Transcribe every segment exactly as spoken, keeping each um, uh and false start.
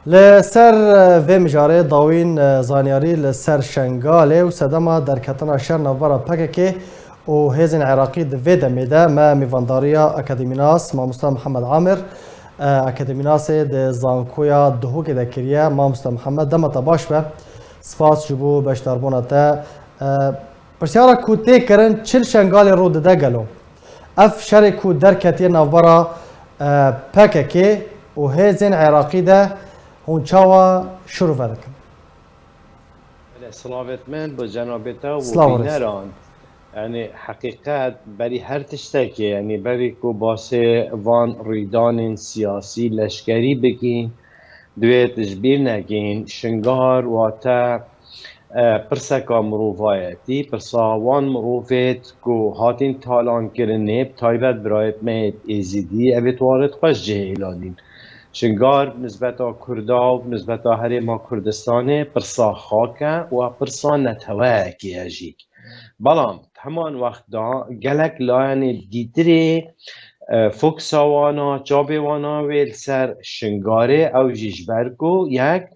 Li ser, e, vê mijarê dawîn, e, zanyarî li ser Şengalê û sedema derketina şer navbera P K K û hêzên Iraqî di vê demê de me mîvandariya akademînas mamoste Mihemed Amir, e, akademînasê di Zankoya Duhokê de kiriye. Mamoste Mihemed, dema te baş be. Spas ji bo beşdarbûna te. E, Pirsyara ku tê kirin, çi li Şengalê rû dide gelo? Ev şerê ku derketiye navbera, e, P K K û hêzên Iraqî de, hûn çawa şirove dikin? Belê, silavêt min bo cenabê te û bo Silav û rêz. Bîneran. Yani heqîqet berî her tiştekê, yani berî ku basê van rûydanên siyasî, leşkerî bikîn, divêt ji bîr nekîn, Şingar wate, e, pirseka mirovayetî, pirsa wan mirovêt ku hatîn talankirinê, bi taybet birayêt me yêt Êzidî, evêt warêt xwe ji cihê îlanîn. Şingar nisbeta Kurda û nisbeta Herêma Kurdistanê pirsa xak e û pirsa neteweyekê ye jî. Belam heman wexta gelek layenê dîtirê, e, foksa wana, çavê wana wê li ser Şingarê, ew jî ji ber ku yek,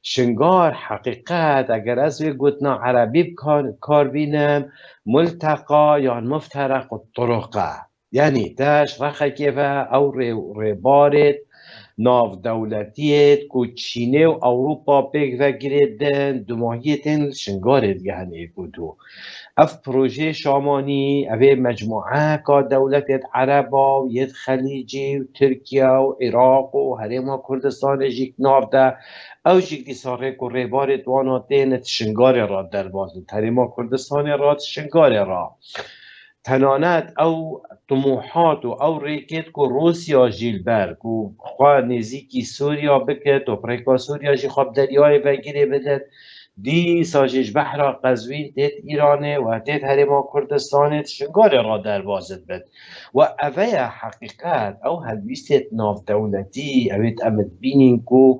Şingar heqîqet, eger ez vê gotina erebî bi kar, kar bînim, multeqa yan muftereq û turuq e. Yanî te ji rexekê ve ew rê û rêbarêt navdewletiyêt ku Çînê û Ewropa pêk ve girê din, dumahiyê tên li Şingarê digehenê ku tu. Ev projeyê şamanî, ev ê mecmueyeka dewletêt Ereba û yêt Xelîcî û Tirkiye û Iraq û Herêma Kurdistanê jî nav de, ew jî dîsa rêk û rêbarêt wana tên di Şingarê re derbas in, Herêma Kurdistanê re di Şingarê re. Tenanet ew tumuhat û ew rêkêt ku Rûsya jî li ber ku xwe nêzîkî Sûriya bikit û bi rêka Sûriya jî xwe bi deryayê vegirê bidit, dîsa jî ji behra Qezwîn têt Îranê û têt Herêma Kurdistanê di Şingalê re derbas dibit. We eve ye heqîqet, ew helwîstêt navdewletî, ewêt em dibînîn ku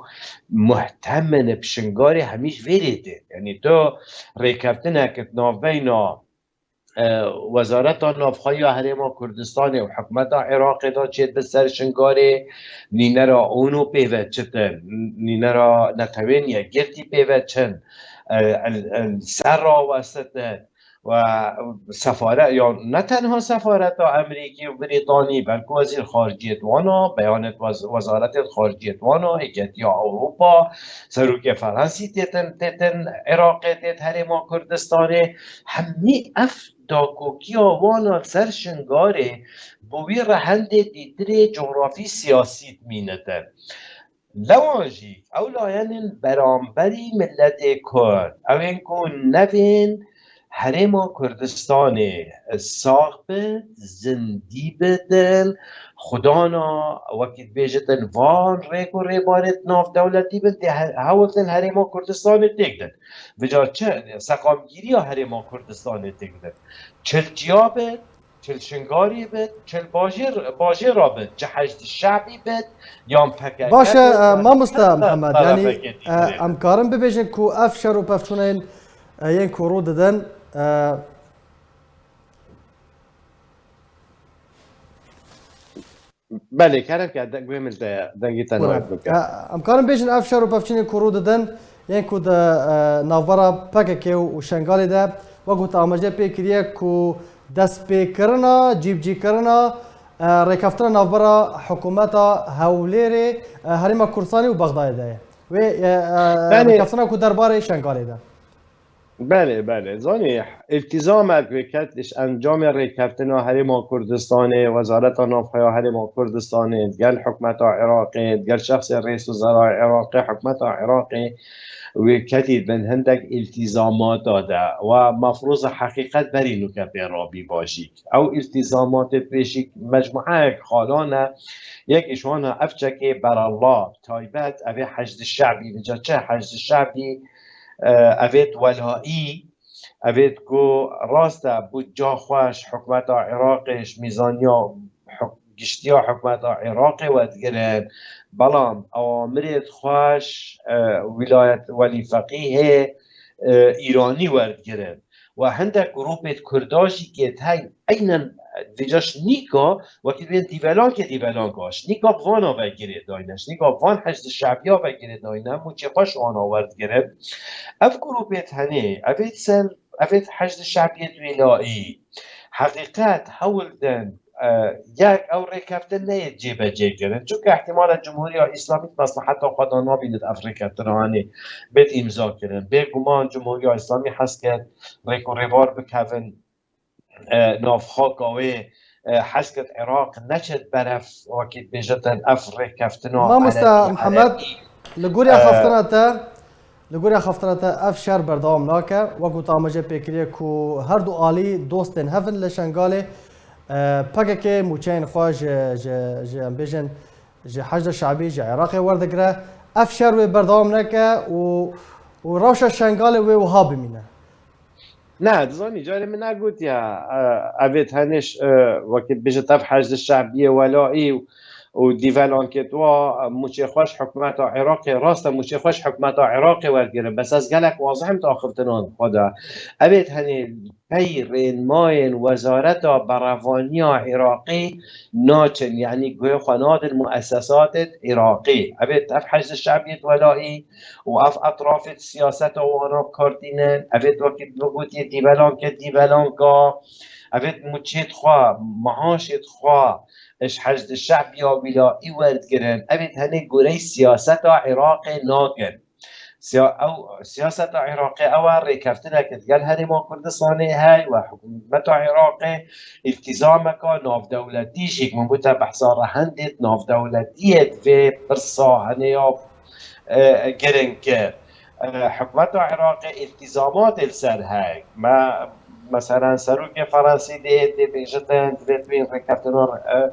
muhtem in bi Şingalê hemî ji vê rê tê. Yanî tu rêkeftinek di navbeyna e, Wezareta Navxwe ya Herêma Kurdistanê û hikûmeta Iraqê de çêdibe ser Şingalê, nînera ONU pê ve çitin, nînera Netewên Yekgirtî pê ve çin, e, el, el, ser rawestin we sefare-, ya ne tenha sefareta Amerîkî û Brîtanî, belku wezîr xariciyêt wana, beyanêt wez-, wezaretêt xariciyêt wana, Yeketiya Ewropa, serokê Ferensî têtin, têtin Iraqê, têt Herêma Kurdistanê, hemî ev dakokiya wana li ser Şingarê bi wî re hendê dîtirê cografî siyasî dimînitin. Lewan jî ew layenên beramberî miletê Kurd, ew ên ku nevên Herêma Kurdistanê sax bit, zindî bitin, xwedana wekî dibêjitin van rêk û rêbarêt navdewletî bin, tê he-, hewl din Herêma Kurdistanê têk din. Vêca çi? Seqamgîriya Herêma Kurdistanê têk din. Çil çiya bit, çil Şingarî bit, çil bajêr, bajêra bit, çi Heşd Şebî bit, yan P K K Baş e, bit, e, yan mamoste her Mihemed, yanî, tarafekê e, dîtirê em bit. Karin bibêjin ku ev şer û pevçûnên, e, yên ku rû didin, e, Belê, kerem ke, de-, guhê min te, dengê te Bûne. Nayê bike. E, em karin bêjin ev şer û pevçûnên ku rû didin, yên ku di, e, navbera P K K û, û Şengalê de, wek ku te amajê pê kiriye ku destpêkirina, cîbicîkirina, e, rêkeftina navbera hikûmeta Hewlêrê, e, Herêma Kurdistanê û Bexdayê de ye. Wê, e, e, Belê. Rêkeftina ku derbarê Şengalê de. Belê, belê. Zanî, îltîzamek wê ket ji encamê rêkeftina Herêma Kurdistanê, Wezareta Navxwe ya Herêma Kurdistanê, digel hikûmeta Iraqê, digel şexsê rêz û zerayê Iraqê, hikûmeta Iraqê wê ketî bin hindek îltîzamata de. We mefrûz e heqîqet berî nûke pê rabî bajîk. Ew îltîzamatê pêşîk mecmueyek xalan e, yek ji wan e ev çekê berella, taybet, ev ê Heşd Şebî, vêca çi Heşd Şebî, e, evêt welayî, evêt ku rast e, budca xwe ji hikûmeta Iraqê, ji mîzaniya hik-, giştiya hikûmeta Iraqê werdigirin, belam ewamirêt xwe ji, e, wîlayet welî feqîhê, e, Îranî werdigirin. Û hindek grûpêt Kurda jî kêt hey, eynen Vêca şinîka wekî bên dîvelankê dîvelanka, şinîka bi vana ve girê dayne, şinîka van Heşd Şebiya ve girê dayne, mûçê xwe ji wana werdigirin. Ev grûpê tenê, evê sel, evê Heşd Şebiyê Dwêlayî, heqîqet hewl din, e, yek ew rêkeftin neyê cêbecê kirin. Çunke ihtimale Cumhuriya Îslamî di mesleheta xwe de nabînit ev rêkeftina hanê bêt îmza kirin. Bêguman Cumhuriya Îslamî hez kir rêk û rêbar bikevin, e, nav xaka wê, e, hez kir Iraq neçit berev, wekî dibêjitin ev rêkeftina Mamoste Ereb-, Mihemed, Erebî. Li gorî axaftina te, li gorî axaftina te ev şer berdewam nake. Wekû te amaje pê kiriye ku her du alî dostên hev in li Şengalê, e, P K K mûçeyên xwe ji, ji, ji, em bêjin, ji Heşda Şebî, ji Iraqê werdigire. Ev şer wê berdewam neke û, û rewşa Şengalê wê wiha bimîne. Ne, dizanî, carê min negotiye, e, evê tenê ş-, e, wekî bêje tev Heşd Şebiyê Welayî û, û dîvelankê twa, e, mûçê xwe ji hikûmeta Iraqê, rast e, mûçê xwe ji hikûmeta Iraqê wergirin. Bes ez gelek wazih im di axiftinan xwe de. Evê tenê pey rênmayên Wezareta Berevaniya Iraqê naçin, yanî guhê xwe nadin muesesatê Iraqê. Evê tev Heşd Şebiyê Welayî û ev etrafê di siyaseta wana bi kar tînin. Evê wekî bigotî dîvelankê dîvelanka. Evê mûçê xwe, maaşê xwe ji Heşd Şebiya Welayî werdigirin. Evê tenê goreyê siyaseta Iraqê nakin. Siya-, ew siyaseta Iraqê ew e, rêkeftinek digel Herêma Kurdistanê hey we hikûmeta Iraqê îltîzameka navdewletî jî, min gote behsa rehendê navdewletiyê divê pirsa hene ya, e, giring kir. E, hikûmeta Iraqê îltîzamatê li ser heye. Me, meselen, serokê Ferensî dê, dê bêjitin, divê tu yên rêkeftina, e,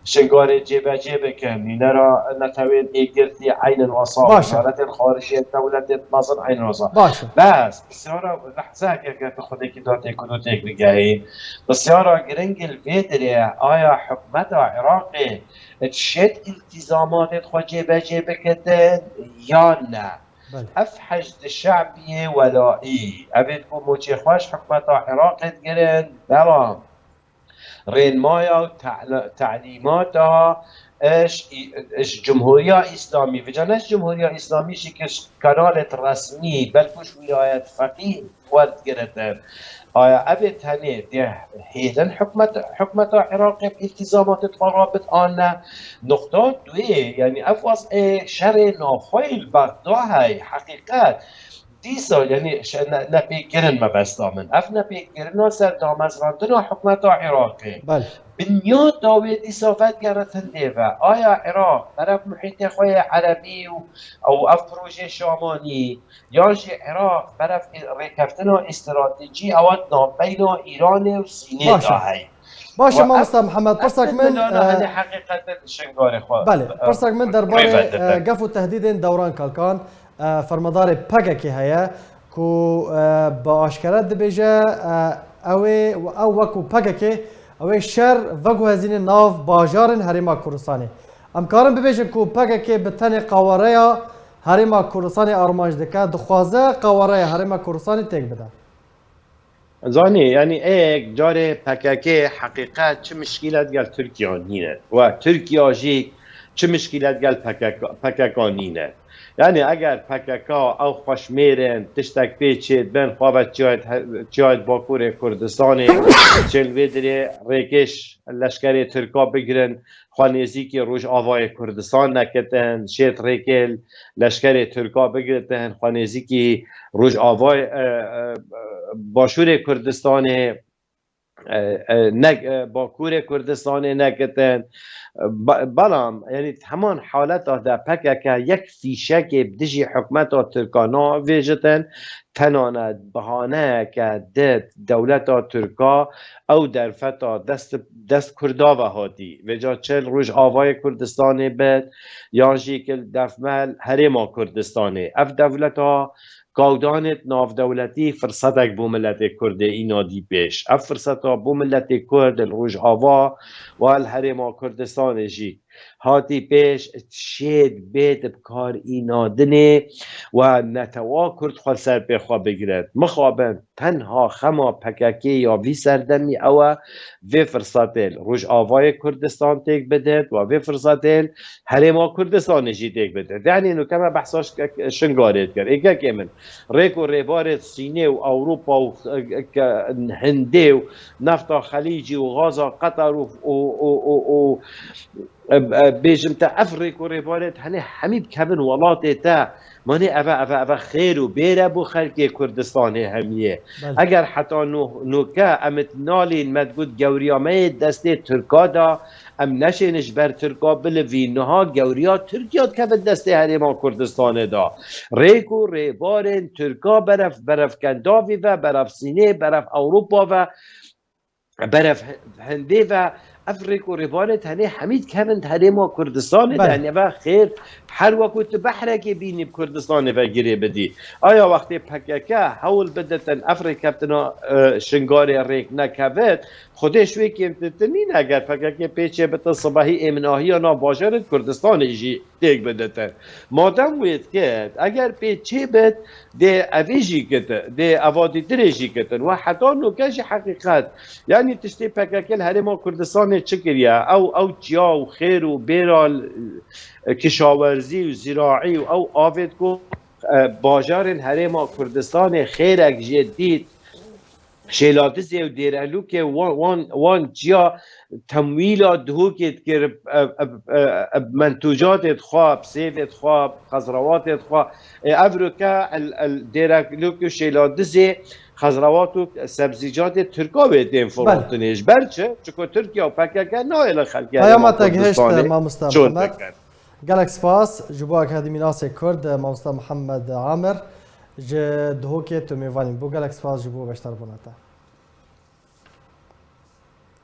Şingalê cêbecê bikin. Nûnera netewên êgirtî eynin wesa. Baş e. Wezaretên xariciyê dewletê dibezin eynin wesa. Baş e. Bes, pisyara, lehzeke, eger tu xwedekî datê ku tu têk bigehîn. Pisyara giring li vê dirê, aya hikûmeta Iraqê dişêt îltîzamatê xwe cêbecê bikitin yan ne? Belê. Ev Heşd Şebiyê Welayî, evê ku mûçê xwe ji hikûmeta Iraqê digirin, belam rênmaya û te'la-, telîmata ji, ji Cumhuriya Îslamî, vêca ne ji Cumhuriya Îslamî jî, ke ji kanalê resmî, belkû ji wîlayet feqî werdigiritin. Aya evê tenê dê hêlin hikûmet-, hikûmeta Iraqê bi îltîzamatê xwe rabit an ne? Nuqta duyê, yanî ev wez'ê şerê navxweyî li Bexda hey, heqîqet. Dîsa, yanî, şe-, ne-, nepêkkirin mebesta min. Ev nepêkkirina ser damezrandina hikûmeta Iraqê. Belê. Binyata wê dîsa vedigerîtin dê ve. Aya Iraq berev muhîtê xwe yê erebî û, û ev projê Şamanî, yan jî Iraq berev rêkeftina stratejî ewa di navbeyna Îranê û Sînê Baş e. de heye. Baş e, Ve mamosta ev, Mihemed, ev pirsak min, milana e, hene heqîqetin Şingalê xwe, Belê, e, pirsek min derbarê, rêve dide. e, gef û tehdîdên Dewran Kalkan, e, fermadarê P K K heye ku, e, bi aşkere dibêje, e, ew ê, ew wekû P K K, ew ê şer veguhezîne nav bajarên Herêma Kurdistanê. Em karin bibêjin ku P K K bi tenê qawareya Herêma Kurdistanê armanc dike, dixwaze qawareya Herêma Kurdistanê têk bide. Zanî, yanî êk carê P K K heqîqet çi mişkîlet gel Tirkiya nîne. We Tirkiya jî çi mişkîlet gel P K K, P K K nîne. Yanî eger P K K ew xweşmêr in, tiştek pê çê dibin, xwe ve çiyayet he-, çiyayet Bakurê Kurdistanê, çê li vê dirê rêkêş leşkerê Tirka bigirin, xwe nêzîkî Rojavayê Kurdistan nekitin, şêt rêkê leşkerê Tirka bigiritin, xwe nêzîkî Rojavayê, e, e, Başûrê Kurdistanê, e, e, ne, e, Bakurê Kurdistanê nekitin. Ba-, belam, yanî heman haleta de P K K yek fîşekê bi dijî hikûmeta Tirka navêjitin, tenane bihaneyeke di dewleta Tirka ew derfeta dest, dest Kurda ve hatî. Vêca çi li Rojavayê Kurdistanê bit, yan jî ki li devmel Herêma Kurdistanê. Ev dewleta kawdanê navdewletî firsetek bo miletê Kurdê îna dî pêş. Ev firseta bo miletê Kurd li Rojava û li Herêma Kurdistanê jî. hatî pêş şêd bêt bi kar înadinê we netewa Kurd xwe ser pê xwe bigret. Mixabin tenha xema P K K ya vî serdemî ew e, vê firsetê li Rojavayê Kurdistan têk bidit we vê firsetê li Herêma Kurdistanê jî têk bidit. Yanî nûke me behsa Şingarê dikir. Êkekê min, rêk û rêbarê Sînê û Ewropa û Hindê û nefta Xelîcî û gaza Qetar û, û, û, û, û bêjim te, ev rêk û rêbarê tenê hemî bikevin welatê te. Manê eve, eve, eve xêr û bêre bo xelkê Kurdistanê hemiyê. Eger heta nû-, nûke em it nalîn, me digot gewriya me yê destê Tirka da, em neşêne ji ber Tirka bilivîn. Niha gewriya Tirkiya dikevin destê Herêma Kurdistanê da. Rêk û rêbarên Tirka berev, berev Kendavî ve, berev Sînê, berev Ewropa ve, berev Hindê ve, ev rêk û rêbarê tenê hemî dikevin di Herêma Kurdistanê de. Belê. Yanî eve xêr, her weku tu behrekê bînî bi Kurdistanê ve girê bidî. Aya wextê P K K hewl biditin ev rêkeftina, e, Şingarê rêk nekevit, Xwedê ji wê kêmtirtir nîne eger P K K pê çê bitin sibehî ê min ahiya nav bajarên Kurdistanê jî têk biditin. Madem wê dikir, eger pê çê bit, dê evê jî kitin, dê eva dîtirê jî kitin. We heta nûke jî heqîqet. Yanî tiştê P K K li Herêma Kurdistanê çi kiriye? Ew, ew çiya û xêr û bêra, e, kişawerzî û zîraî û ew avêt ku, e, bajarên Herêma Kurdistanê xêrek jê dît, Şêladizê û Dêrelûkê wan, wan, wan çiya temwîla Duhokê dikir, e, e, e, e, mentûcatê dixwa, bi sêvê dixwa, bi xezrawatê dixwa. E, ev roke el, el Dêrelûk û Şêladizê xezrawat û sebzîcatê Tirka wê tên firotinê. Ji ber çi? Çiko Tirkiye û P K K nayê li xelkê Herêma Kurdistanê. Peyama te gihişt, mamoste Mihemed. Gelek spas ji bo Akademînasê Kurd, mamoste Mihemed Amir. Ji Duhokê tu mêvanî bû. Gelek spas ji bo beşdarbûna te.